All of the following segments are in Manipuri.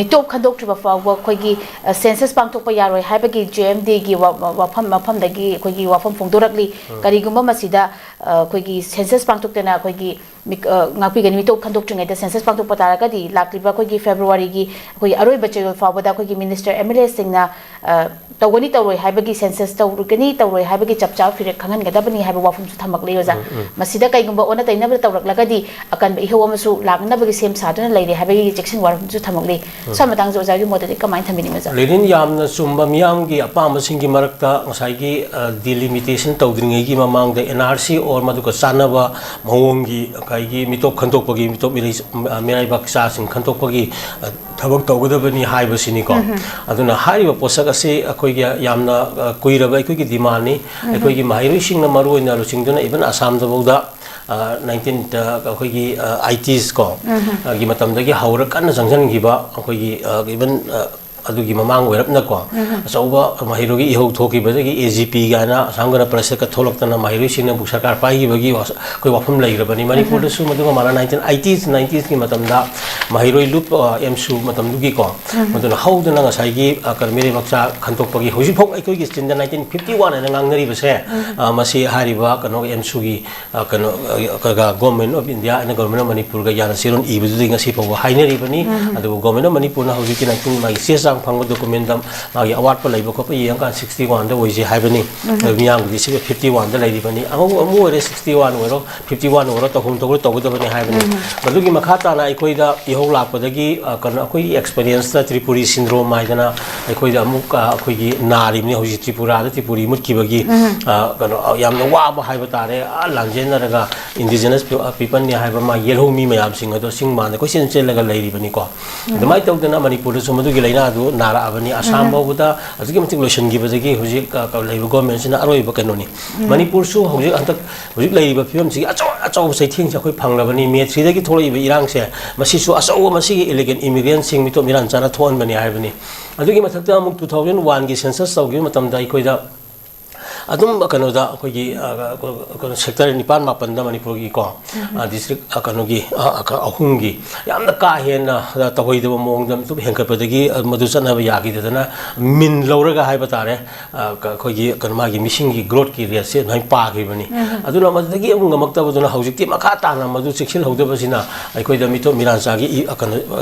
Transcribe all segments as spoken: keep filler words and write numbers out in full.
ꯃꯤꯇꯣꯞ ꯈꯟꯗꯣꯛꯇ꯭ꯔꯤꯕ ꯐꯥꯎꯕ ꯑꯩꯈꯣꯏꯒꯤ, ꯑ, census ꯄꯥꯡꯊꯣꯛꯄ ꯌꯥꯔꯣꯏ ꯍꯥꯏꯕꯒꯤ J M Dꯒꯤ ꯋꯥ-, ꯋꯥꯐꯝ, ꯃꯐꯝꯗꯒꯤ ꯑꯩꯈꯣꯏꯒꯤ ꯋꯥꯐꯝ ꯐꯣꯡꯗꯣꯔꯛꯂꯤ꯫ ꯎꯝ꯫ ꯀꯔꯤꯒꯨꯝꯕ ꯃꯁꯤꯗ, ꯑ, ꯑꯩꯈꯣꯏꯒꯤ census ꯄꯥꯡꯊꯣꯛꯇꯅ ꯑꯩꯈꯣꯏꯒꯤ ꯃꯤꯛ-, ꯑ, ꯉꯥꯛꯄꯤꯒꯅꯤ꯫ ꯃꯤꯇꯣꯞ ꯈꯟꯗꯣꯛꯇ꯭ꯔꯤꯉꯩꯗ census ꯄꯥꯡꯊꯣꯛꯄ ꯇꯥꯔꯒꯗꯤ ꯂꯥꯛꯂꯤꯕ ꯑꯩꯈꯣꯏꯒꯤ Februaryꯒꯤ ꯑꯩꯈꯣꯏꯒꯤ ꯑꯔꯣꯏꯕ ꯆꯌꯣꯜ ꯐꯥꯎꯕꯗ ꯑꯩꯈꯣꯏꯒꯤ minister, M L Aꯁꯤꯡꯅ, ꯑ, ꯇꯧꯒꯅꯤ ꯇꯧꯔꯣꯏ ꯍꯥꯏꯕꯒꯤ census ꯇꯧꯔꯨꯒꯅꯤ ꯇꯧꯔꯣꯏ ꯍꯥꯏꯕꯒꯤ ꯆꯞ ꯆꯥꯕ ꯐꯤꯔꯦꯞ ꯈꯪꯍꯟꯒꯗꯕꯅꯤ ꯍꯥꯏꯕ ꯋꯥꯐꯝꯁꯨ ꯊꯝꯃꯛꯂꯤ, ꯑꯣꯖꯥ꯫ ꯎꯝ, ꯎꯝ꯫ ꯃꯁꯤꯗ ꯀꯩꯒꯨꯝꯕ ꯑꯣꯟꯅ ꯇꯩꯅꯕ ꯇꯧꯔꯛꯂꯒꯗꯤ ꯑꯀꯟꯕ ꯏꯍꯧ ꯑꯃꯁꯨ ꯂꯥꯛꯅꯕꯒꯤ ꯁꯦꯝ ꯁꯥꯗꯨꯅ ꯂꯩꯔꯦ ꯍꯥꯏꯕꯒꯤ ꯆꯦꯛꯁꯤꯟ ꯋꯥꯔꯣꯜꯁꯨ ꯊꯝꯃꯛꯂꯤ꯫ ꯎꯝ꯫ ꯁ꯭ꯋꯥꯏ ꯃꯇꯥꯡꯁꯦ ꯑꯣꯖꯥꯒꯤ ꯃꯣꯠꯇꯗꯤ ꯀꯃꯥꯏꯅ ꯊꯝꯕꯤꯅꯤꯡꯕ, ꯑꯣꯖꯥ? ꯂꯦꯅꯤꯟ, ꯌꯥꯝꯅ ꯆꯨꯝꯕ꯫ ꯃꯤꯌꯥꯝꯒꯤ ꯑꯄꯥꯝꯕꯁꯤꯡꯒꯤ ꯃꯔꯛꯇ ꯉꯁꯥꯏꯒꯤ, ꯑ, delimitation ꯇꯧꯗ꯭ꯔꯤꯉꯩꯒꯤ ꯃꯃꯥꯡꯗ N R C or ꯃꯗꯨꯒ ꯆꯥꯟꯅꯕ ꯃꯑꯣꯡꯒꯤ ꯉꯁꯥꯏꯒꯤ ꯃꯤꯇꯣꯞ ꯈꯟꯗꯣꯛꯄꯒꯤ, ꯃꯤꯇꯣꯞ ꯃꯤꯔꯩ-, ꯑ, ꯃꯤꯔꯩꯕꯥꯛ ꯆꯥꯁꯤꯡ ꯈꯟꯗꯣꯛꯄꯒꯤ, ꯑ, ꯊꯕꯛ ꯇꯧꯒꯗꯕꯅꯤ ꯍꯥꯏꯕꯁꯤꯅꯤꯀꯣ꯫ ꯎꯝ꯫ ꯑꯗꯨꯅ ꯍꯥꯏꯔꯤꯕ ꯄꯣꯠꯁꯛ ꯑꯁꯤ ꯑꯩꯈꯣꯏꯒꯤ ꯌꯥꯝꯅ, ꯑ, ꯀꯨꯏꯔꯕ ꯑꯩꯈꯣꯏꯒꯤ demandꯅꯤ꯫ ꯎꯝ꯫ ꯑꯩꯈꯣꯏꯒꯤ ꯃꯍꯩꯔꯣꯏꯁꯤꯡꯅ ꯃꯔꯨ ꯑꯣꯏꯅ ꯂꯨꯆꯤꯡꯗꯨꯅ even ꯑꯁꯥꯝꯗꯐꯥꯎꯗ, ꯑ, nineteen, ꯑ, ꯑꯩꯈꯣꯏꯒꯤ, ꯑ, eighties ꯀꯣ, ꯎꯝ꯫ ꯑ, ꯒꯤ ꯃꯇꯝꯗꯒꯤ ꯍꯧꯔ ꯀꯟꯅ ꯆꯪꯁꯤꯟꯈꯤꯕ ꯑꯩꯈꯣꯏꯒꯤ, ꯑ, even, ꯑ, ꯑꯗꯨꯒꯤ ꯃꯃꯥꯡ ꯑꯣꯏꯔꯞꯅꯀꯣ, ꯎꯝ꯫ ꯑꯆꯧꯕ ꯃꯍꯩꯔꯣꯏꯒꯤ ꯏꯍꯧ ꯊꯣꯛꯈꯤꯕꯗꯒꯤ A G P ꯀꯥꯏꯅ ꯑꯁꯥꯝ ꯒꯅ ꯄꯔꯤꯁꯠꯀ ꯊꯣꯛꯂꯛꯇꯅ ꯃꯍꯩꯔꯣꯏꯁꯤꯡꯅ ꯁꯔꯀꯥꯔ ꯄꯥꯏꯈꯤꯕꯒꯤ ꯋꯥ-, ꯑꯩꯈꯣꯏ ꯋꯥꯐꯝ ꯂꯩꯈ꯭ꯔꯕꯅꯤ꯫ ꯎꯝ꯫ ꯃꯅꯤꯄꯨꯔꯗꯁꯨ ꯃꯗꯨꯒ ꯃꯥꯟꯅ nineteen eighties, nineties ꯀꯤ ꯃꯇꯝꯗ ꯃꯍꯩꯔꯣꯏ ꯂꯨꯞ, ꯑ, ꯑꯦꯝꯁꯨ ꯃꯇꯝꯗꯨꯒꯤꯀꯣ, ꯎꯝ꯫ ꯃꯗꯨꯅ ꯍꯧꯗꯅ ꯉꯁꯥꯏꯒꯤ, ꯑ, ꯀꯔꯤ, ꯃꯤꯔꯩꯕꯥꯛ ꯆꯥ ꯈꯟꯗꯣꯛꯄꯒꯤ ꯍꯧꯖꯤꯛꯐꯥꯎ ꯑꯩꯈꯣꯏꯒꯤ ꯆꯤꯟꯗ nineteen fifty one ꯍꯥꯏꯅ ꯉꯥꯡꯅꯔꯤꯕꯁꯦ, ꯎꯝ꯫ ꯑ, ꯃꯁꯤ ꯍꯥꯏꯔꯤꯕ ꯀꯩꯅꯣ ꯑꯦꯝꯁꯨꯒꯤ, ꯑ, ꯀꯩꯅꯣ, ꯑ, ꯀ-, ꯒ-, Government of India and Government of ꯃꯅꯤꯄꯨꯔꯒ ꯌꯥꯅ ꯆꯦꯔꯣꯜ ꯏꯕꯗꯨꯗꯒꯤ ꯉꯁꯤ ꯐꯥꯎꯕ ꯍꯥꯏꯅꯔꯤꯕꯅꯤ꯫ ꯎꯝ꯫ ꯑꯗꯨꯕꯨ Government of ꯃꯅꯤꯄꯨꯔꯅ ꯍꯧꯖꯤꯛꯀꯤ nineteen ꯃꯥꯒꯤ ꯆꯦ ꯆꯥꯡ ꯐꯪꯕ documentꯗ ꯃꯥꯒꯤ ꯑꯋꯥꯠꯄ ꯂꯩꯕ ꯈꯣꯠꯄ ꯌꯦꯡꯉꯀꯥꯟꯗ sixty oneꯗ ꯑꯣꯏꯖꯩ ꯍꯥꯏꯕꯅꯤ꯫ ꯎꯝ꯫ ꯑꯗꯨ ꯃꯤꯌꯥꯝꯒꯤꯗꯤ ꯁꯤꯒ fifty oneꯗ ꯂꯩꯔꯤꯕꯅꯤ꯫ ꯑꯃꯕꯨ ꯑꯃꯨꯛ ꯑꯣꯏꯔꯦ, sixty one ꯑꯣꯏꯔꯣ, fifty one ꯑꯣꯏꯔꯣ, ꯇꯧꯐꯝ ꯊꯣꯛꯄ ꯇꯧꯒꯗꯕꯅꯤ ꯍꯥꯏꯕꯅꯤ꯫ ꯎꯝ꯫ ꯃꯗꯨꯒꯤ ꯃꯈꯥ ꯇꯥꯅ ꯑꯩꯈꯣꯏꯗ ꯏꯍꯧ ꯂꯥꯛꯄꯗꯒꯤ, ꯑ, ꯀꯩꯅꯣ, ꯑꯩꯈꯣꯏꯒꯤ experienceꯇ Tripuri syndrome ꯍꯥꯏꯗꯅ ꯑꯩꯈꯣꯏꯗ ꯑꯃꯨꯛ, ꯑ, ꯑꯩꯈꯣꯏꯒꯤ ꯅꯥꯔꯤꯕꯅꯤ ꯍꯧꯖꯤꯛ ꯇ꯭ꯔꯤꯄꯨꯔꯥꯗ ꯇ꯭ꯔꯤꯄꯨꯔꯤ ꯃꯨꯠꯈꯤꯕꯒꯤ, ꯎꯝ꯫ ꯑ, ꯀꯩꯅꯣ, ꯑ, ꯌꯥꯝꯅ ꯋꯥꯕ ꯍꯥꯏꯕ ꯇꯥꯔꯦ꯫ ꯑ, ꯂꯥꯟꯖꯦꯟꯅꯔꯒ indigenous ꯄꯤ-, ꯑ, peopleꯅꯤ ꯍꯥꯏꯕ ꯃꯥ ꯌꯦꯜꯍꯧꯃꯤ ꯃꯌꯥꯝꯁꯤꯡ ꯑꯗꯣ ꯆꯤꯡ ꯃꯥꯟꯗ ꯀꯣꯏꯆꯦꯟ ꯆꯦꯜꯂꯒ ꯂꯩꯔꯤꯕꯅꯤꯀꯣ꯫ ꯎꯝ꯫ ꯑꯗꯨꯃꯥꯏꯅ ꯇꯧꯗꯅ ꯃꯅꯤꯄꯨꯔꯗꯁꯨ ꯃꯗꯨꯒꯤ ꯂꯥꯏꯅꯥꯗꯨ ꯅꯥꯔꯛꯑꯕꯅꯤ꯫ ꯑꯁꯥꯝ ꯎꯝ꯫ ꯐꯥꯎꯕꯗ ꯑꯗꯨꯛꯀꯤ ꯃꯇꯤꯛ ꯂꯣꯏꯁꯤꯟꯈꯤꯕꯗꯒꯤ ꯍꯧꯖꯤꯛ, ꯑ, ꯀ-, ꯂꯩꯔꯤꯕ governmentꯁꯤꯅ ꯑꯔꯣꯏꯕ ꯀꯩꯅꯣꯅꯤ꯫ ꯎꯝ꯫ ꯃꯅꯤꯄꯨꯔꯁꯨ ꯍꯧꯖꯤꯛ ꯍꯟꯗꯛ ꯍꯧꯖꯤꯛ ꯂꯩꯔꯤꯕ ꯐꯤꯕꯝꯁꯤꯒꯤ ꯑꯆꯧ-, ꯑꯆꯧꯕ ꯆꯩꯊꯦꯡꯁꯦ ꯑꯩꯈꯣꯏ ꯐꯪꯂꯕꯅꯤ꯫ May threeꯗꯒꯤ ꯊꯣꯛꯂꯛꯏꯕ ꯏꯔꯥꯡꯁꯦ, ꯃꯁꯤꯁꯨ ꯑꯆꯧꯕ ꯃꯁꯤꯒꯤ illegal immigrantꯁꯤꯡ ꯃꯤꯇꯣꯞ ꯃꯤꯔꯥꯟ ꯆꯥꯅ ꯊꯣꯛꯍꯟꯕꯅꯤ ꯍꯥꯏꯕꯅꯤ꯫ ꯑꯗꯨꯒꯤ ꯃꯊꯛꯇ ꯑꯃꯨꯛ two thousand oneꯒꯤ census ꯇꯧꯈꯤꯕ ꯃꯇꯝꯗ ꯑꯩꯈꯣꯏꯗ ꯑꯗꯨꯝ ꯀꯩꯅꯣꯗ ꯑꯩꯈꯣꯏꯒꯤ ꯁꯦꯛꯇꯔ ꯅꯤꯄꯥꯟ ꯃꯥꯄꯟꯗ ꯃꯅꯤꯄꯨꯔꯒꯤꯀꯣ, ꯗꯤꯁꯇ꯭ꯔꯤꯛ ꯀꯩꯅꯣꯒꯤ ꯑꯍꯨꯝꯒꯤ ꯌꯥꯝꯅ ꯀꯥ ꯍꯦꯟꯅ ꯇꯧꯍꯩꯗꯕ ꯃꯑꯣꯡꯗ ꯑꯗꯨꯝ ꯍꯦꯟꯒꯠꯄꯗꯒꯤ ꯃꯗꯨ ꯆꯠꯅꯕ ꯌꯥꯈꯤꯗꯗꯅ ꯃꯤꯟ ꯂꯧꯔꯒ ꯍꯥꯏꯕ ꯇꯥꯔꯦ, ꯑꯩꯈꯣꯏꯒꯤ ꯀꯩꯅꯣ ꯃꯥꯒꯤ ꯃꯤꯁꯤꯡꯒꯤ ꯒ꯭ꯔꯣꯠꯀꯤ ꯔꯦꯠꯁꯦ ꯑꯗꯨꯃꯥꯏꯅ ꯄꯥꯈꯤꯕꯅꯤ꯫ ꯑꯗꯨꯅ ꯃꯗꯨꯗꯒꯤ ꯑꯃꯨꯛ ꯉꯝꯃꯛꯇꯕꯗꯨꯅ ꯍꯧꯖꯤꯛꯇꯤ ꯃꯈꯥ ꯇꯥꯅ ꯃꯗꯨ ꯆꯦꯛꯁꯤꯜꯍꯧꯗꯕꯁꯤꯅ ꯑꯩꯈꯣꯏꯗ ꯃꯤꯇꯣꯞ ꯃꯤꯔꯥꯟꯆꯥꯒꯤ ꯏ-, ꯀꯩꯅꯣ,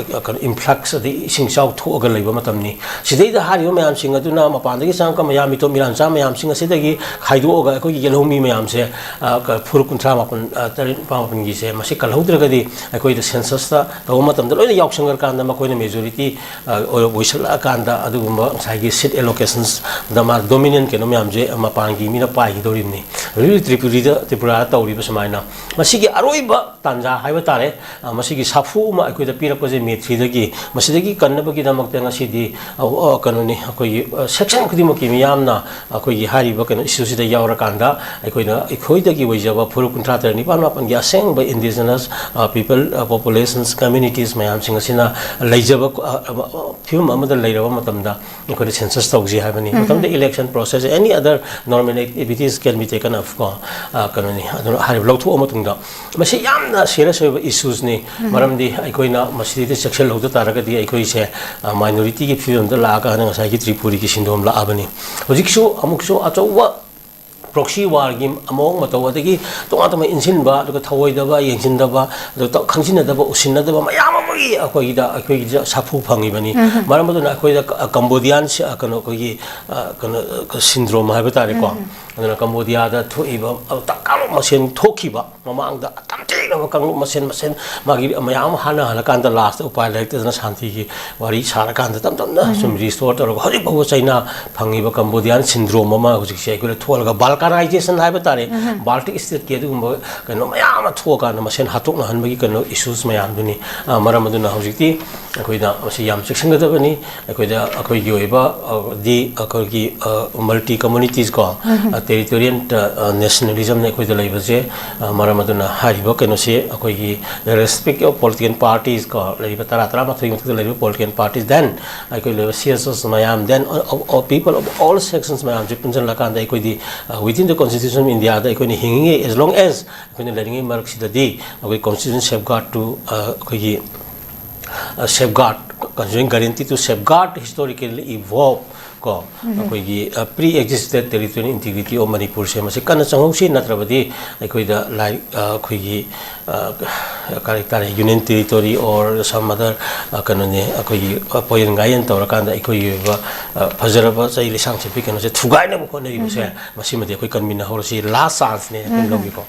ꯀꯩꯅꯣ, ꯏꯟꯐ꯭ꯂꯛꯁ ꯑꯗꯩ ꯏꯁꯤꯡ ꯏꯆꯥꯎ ꯊꯣꯛꯑꯒ ꯂꯩꯕ ꯃꯇꯝꯅꯤ꯫ ꯁꯤꯗꯩꯗ ꯍꯥꯏꯔꯤꯕ ꯃꯌꯥꯝꯁꯤꯡ ꯑꯗꯨꯅ ꯃꯄꯥꯟꯗꯒꯤ ꯆꯪꯉꯛꯄ ꯃꯌꯥꯝ ꯃꯤꯇꯣꯞ ꯃꯤꯔꯥꯟꯆꯥ ꯃꯌꯥꯝꯁꯤꯡ ꯑꯁꯤꯗꯒꯤ ꯈꯥꯏꯗꯣꯛꯑꯒ ꯑꯩꯈꯣꯏꯒꯤ ꯌꯦꯜꯍꯧꯃꯤ ꯃꯌꯥꯝꯁꯦ, ꯑ, ꯀ-, ꯐꯨꯔꯨꯞ ꯀꯨꯟꯊ꯭ꯔꯥ ꯃꯥꯄꯟ, ꯑ, ꯇꯔꯦꯠ ꯅꯤꯄꯥꯜ ꯃꯥꯄꯟꯒꯤꯁꯦ ꯃꯁꯤ ꯀꯜꯍꯧꯗ꯭ꯔꯒꯗꯤ ꯑꯩꯈꯣꯏꯗ ꯁꯦꯟꯁꯁꯇ ꯇꯧꯕ ꯃꯇꯝꯗ ꯂꯣꯏꯅ ꯌꯥꯎꯁꯪꯈ꯭ꯔꯀꯥꯟꯗ ꯃꯈꯣꯏꯅ ꯃꯦꯖꯣꯔꯤꯇꯤ, ꯑ, ꯑꯣꯏ-, ꯑꯣꯏꯁꯜꯂꯛꯑꯀꯥꯟꯗ ꯑꯗꯨꯒꯨꯝꯕ ꯉꯁꯥꯏꯒꯤ ꯁꯤꯠ ꯑꯦꯂꯣꯀꯦꯁꯟꯁꯗ ꯃꯥ ꯗꯣꯃꯤꯅꯦꯟ ꯀꯩꯅꯣ ꯃꯌꯥꯝꯁꯦ ꯃꯄꯥꯟꯒꯤ ꯃꯤꯅ ꯄꯥꯏꯈꯤꯗꯧꯔꯤꯕꯅꯤ꯫ ꯍꯧꯖꯤꯛ ꯇ꯭ꯔꯤꯄꯨꯔꯤꯗ, ꯇ꯭ꯔꯤꯄꯨꯔꯥꯗ ꯇꯧꯔꯤꯕ ꯁꯨꯃꯥꯏꯅ ꯃꯁꯤꯒꯤ ꯑꯔꯣꯏꯕ ꯇꯥꯟꯖꯥ ꯍꯥꯏꯕ ꯇꯥꯔꯦ, ꯑ, ꯃꯁꯤꯒꯤ ꯁꯥꯐꯨ ꯑꯃ ꯑꯩꯈꯣꯏꯗ ꯄꯤꯔꯛꯄꯁꯦ ꯃꯦ ꯊ꯭ꯔꯤꯗꯒꯤ꯫ ꯃꯁꯤꯗꯒꯤ ꯀꯟꯅꯕꯒꯤꯗꯃꯛꯇ ꯉꯁꯤꯗꯤ, ꯑ, ꯑ, ꯀꯩꯅꯣꯅꯤ, ꯑꯩꯈꯣꯏꯒꯤ, ꯑ, ꯁꯦꯛꯁꯟ ꯈꯨꯗꯤꯡꯃꯛꯀꯤ ꯃꯤꯌꯥꯝꯅ ꯑꯩꯈꯣꯏꯒꯤ ꯍꯥꯏꯔꯤꯕ ꯀꯩꯅꯣ ꯏꯁꯨꯁꯤꯗ ꯌꯥꯎꯔꯀꯥꯟꯗ ꯑꯩꯈꯣꯏꯅ ꯑꯩꯈꯣꯏꯗꯒꯤ ꯑꯣꯏꯖꯕ ꯐꯨꯔꯨꯞ ꯀꯨꯟꯊ꯭ꯔꯥ ꯇꯔꯦꯠ ꯅꯤꯄꯥꯜ ꯃꯥꯄꯜꯒꯤ ꯑꯁꯦꯡꯕ ꯏꯟꯗꯤꯖꯤꯅꯁ, ꯑ, ꯄꯤꯄꯜ, ꯑ, ꯄꯣꯄꯨꯂꯦꯁꯟꯁ ꯀꯝꯃ꯭ꯌꯨꯅꯤꯇꯤꯁ ꯃꯌꯥꯝꯁꯤꯡ ꯑꯁꯤꯅ ꯂꯩꯖꯕ, ꯑ, ꯑ, ꯐꯤꯕꯝ ꯑꯃꯗ ꯂꯩꯔꯕ ꯃꯇꯝꯗ ꯑꯩꯈꯣꯏꯅ ꯁꯦꯟꯁꯁ ꯇꯧꯁꯤ ꯍꯥꯏꯕꯅꯤ꯫ ꯃꯇꯝꯗ election process, any other normal activities can be taken up ꯀꯣ, ꯑ, ꯀꯩꯅꯣꯅꯤ꯫ ꯑꯗꯨꯅ ꯍꯥꯏꯔꯤꯕ ꯂꯧꯊꯣꯛꯑ ꯃꯇꯨꯡꯗ ꯃꯁꯤ ꯌꯥꯝꯅ ꯁꯤꯔꯤꯌꯁ ꯑꯣꯏꯕ ꯏꯁꯨꯁꯅꯤ꯫ ꯃꯔꯝꯗꯤ ꯑꯩꯈꯣꯏꯅ ꯃꯁꯤꯗꯩꯗ ꯆꯦꯛꯁꯤꯜꯍꯧꯗ ꯇꯥꯔꯒꯗꯤ ꯑꯩꯈꯣꯏꯁꯦ, ꯑ, ꯃꯥꯏꯅꯣꯔꯤꯇꯤꯒꯤ ꯐꯤꯕꯝꯗ ꯂꯥꯛꯑꯀꯥꯟꯗ ꯉꯁꯥꯏꯒꯤ ꯇ꯭ꯔꯤꯄꯨꯔꯤꯒꯤ ꯁꯤꯟꯗꯣꯝ ꯂꯥꯛꯑꯕꯅꯤ꯫ ꯍꯧꯖꯤꯛꯁꯨ ꯑꯃꯨꯛꯁꯨ ꯑꯆꯧꯕ ꯄ꯭ꯔꯣꯛꯁꯤ ꯋꯥꯔꯒꯤ ꯃꯑꯣꯡ ꯃꯇꯧ, ꯑꯗꯒꯤ ꯇꯣꯉꯥꯟ ꯇꯣꯉꯥꯟꯕ ꯏꯟꯁꯤꯟꯕ, ꯑꯗꯨꯒ ꯊꯧꯑꯣꯏꯗꯕ, ꯌꯦꯡꯁꯤꯟꯗꯕ, ꯑꯗꯨꯒ ꯈꯪꯖꯤꯟꯅꯗꯕ, ꯎꯁꯤꯟꯅꯗꯕ ꯃꯌꯥꯝ ꯑꯃꯒꯤ ꯑꯩꯈꯣꯏꯒꯤꯗ, ꯑꯩꯈꯣꯏꯒꯤꯗ ꯁꯥꯐꯨ ꯐꯪꯉꯤꯕꯅꯤ꯫ ꯃꯔꯝ ꯑꯗꯨꯅ ꯑꯩꯈꯣꯏꯗ ꯀ-, ꯀꯝꯕꯣꯗꯤꯌꯥꯟ ꯁꯤ-, ꯑ, ꯀꯩꯅꯣ, ꯑꯩꯈꯣꯏꯒꯤ, ꯑ, ꯀꯩꯅꯣ, ꯑ, ꯁꯤꯟꯗ꯭ꯔꯣꯝ ꯍꯥꯏꯕ ꯇꯥꯔꯦꯀꯣ꯫ ꯑꯗꯨꯅ ꯀꯝꯕꯣꯗꯤꯌꯥꯗ ꯊꯣꯛꯏꯕ, ꯑ, ꯀꯥꯡꯂꯨꯞ ꯃꯁꯦꯟ ꯊꯣꯛꯈꯤꯕ ꯃꯃꯥꯡꯗ ꯇꯝꯊꯤꯅꯕ ꯀꯥꯡꯂꯨꯞ ꯃꯁꯦꯟ ꯃꯁꯦꯟ ꯃꯥꯒꯤ ꯃꯌꯥꯝ ꯑꯃ ꯍꯥꯟꯅ ꯍꯜꯂꯀꯥꯟꯗ ꯂꯥꯁꯇ ꯎꯄꯥꯏ ꯂꯩꯔꯛꯇꯗꯅ ꯁꯥꯟꯇꯤꯒꯤ ꯋꯥꯔꯤ ꯁꯥꯔꯀꯥꯟꯗ ꯇꯞ ꯇꯞꯅ ꯁꯨꯝ ꯔꯤꯁꯇꯣꯔ ꯇꯧꯔꯒ ꯍꯧꯖꯤꯛ ꯐꯥꯎꯕ ꯆꯩꯅꯥ ꯐꯪꯉꯤꯕ ꯀꯝꯕꯣꯗꯤꯌꯥꯟ ꯁꯤꯟꯗ꯭ꯔꯣꯝ ꯑꯃ ꯍꯧꯖꯤꯛꯁꯦ ꯑꯩꯈꯣꯏꯅ ꯊꯣꯛꯍꯜꯂꯒ ꯕꯥꯜꯀꯅꯥꯏꯖꯦꯁꯟ ꯍꯥꯏꯕ ꯇꯥꯔꯦ, ꯕꯥꯜꯇꯤꯛ ꯁ꯭ꯇꯦꯠꯀꯤ ꯑꯗꯨꯒꯨꯝꯕ ꯀꯩꯅꯣ ꯃꯌꯥꯝ ꯑꯃ ꯊꯣꯛꯑꯀꯥꯟꯗ ꯃꯁꯦꯟ ꯍꯥꯠꯇꯣꯛꯅꯍꯟꯕꯒꯤ ꯀꯩꯅꯣ ꯏꯁꯨꯁ ꯃꯌꯥꯝꯗꯨꯅꯤ꯫ ꯑ, ꯃꯔꯝ ꯑꯗꯨꯅ ꯍꯧꯖꯤꯛꯇꯤ ꯑꯩꯈꯣꯏꯅ ꯃꯁꯤ ꯌꯥꯝ ꯆꯦꯛꯁꯤꯟꯒꯗꯕꯅꯤ꯫ ꯑꯩꯈꯣꯏꯗ ꯑꯩꯈꯣꯏꯒꯤ ꯑꯣꯏꯕ, ꯑ, ꯗꯤ ꯑꯩꯈꯣꯏꯒꯤ, ꯑ, ꯃꯜꯇꯤ ꯀꯝꯃꯨꯅꯤꯇꯤꯁ ꯀꯣ, ꯑ, ꯇꯦꯔꯤꯇꯣꯔꯤꯌꯦꯜ, ꯑ, ꯅꯦꯁꯅꯦꯂꯤꯖꯝꯅ ꯑꯩꯈꯣꯏꯗ ꯂꯩꯕꯁꯦ, ꯑ, ꯃꯔꯝ ꯃꯗꯨꯅ ꯍꯥꯏꯔꯤꯕ ꯀꯩꯅꯣꯁꯤ ꯑꯩꯈꯣꯏꯒꯤ respect of political parties ꯀꯣ, ꯂꯩꯔꯤꯕ ꯇꯔꯥ, ꯇꯔꯥꯃꯥꯊꯣꯏꯒꯤ ꯃꯊꯛꯇ ꯂꯩꯔꯤꯕ political parties, then ꯑꯩꯈꯣꯏ ꯂꯩꯔꯤꯕ C S Os ꯃꯌꯥꯝ, then, uh, uh, people of all sections ꯃꯌꯥꯝꯁꯦ ꯄꯨꯟꯁꯤꯜꯂꯀꯥꯟꯗ ꯑꯩꯈꯣꯏꯗꯤ, uh, within the constitution of India ꯗ ꯑꯩꯈꯣꯏꯅ ꯍꯤꯡꯉꯤꯉꯩ, as long as ꯑꯩꯈꯣꯏꯅ ꯂꯩꯔꯤꯉꯩ ꯃꯔꯛꯁꯤꯗꯗꯤ ꯑꯩꯈꯣꯏ constitution safeguard to, uh, ꯑꯩꯈꯣꯏꯒꯤ, uh, safeguard, constitution guarantee to safeguard historically evolve ꯀꯣ, ꯑꯩꯈꯣꯏꯒꯤ, uh, pre-existed territorial integrity of ꯃꯅꯤꯄꯨꯔꯁꯦ ꯃꯁꯤ ꯀꯟꯅ ꯆꯪꯍꯧꯁꯤ, ꯅꯠꯇ꯭ꯔꯕꯗꯤ ꯑꯩꯈꯣꯏꯗ ꯂꯥꯏꯛ, uh, ꯑꯩꯈꯣꯏꯒꯤ, uh, ꯀꯔꯤ ꯍꯥꯏꯇꯥꯔꯦ, union territory or some other, uh, ꯀꯩꯅꯣꯅꯦ, ꯑꯩꯈꯣꯏꯒꯤ, uh, ꯄꯣꯌꯦꯟ ꯉꯥꯌꯦꯟ ꯇꯧꯔꯀꯥꯟꯗ ꯑꯩꯈꯣꯏꯒꯤ ꯑꯣꯏꯕ, uh, ꯐꯖꯔꯕ ꯆꯍꯤ ꯂꯤꯁꯥꯡ ꯆꯠꯄꯤ ꯀꯩꯅꯣꯁꯦ ꯊꯨꯒꯥꯏꯅꯕ ꯍꯣꯠꯅꯔꯤꯕꯁꯦ, ꯃꯁꯤꯃꯗꯤ ꯑꯩꯈꯣꯏ ꯀꯟꯃꯤꯟꯅ ꯍꯧꯔꯁꯤ꯫ Last chance ꯅꯦ ꯑꯩꯈꯣꯏ ꯂꯧꯒꯦꯀꯣ꯫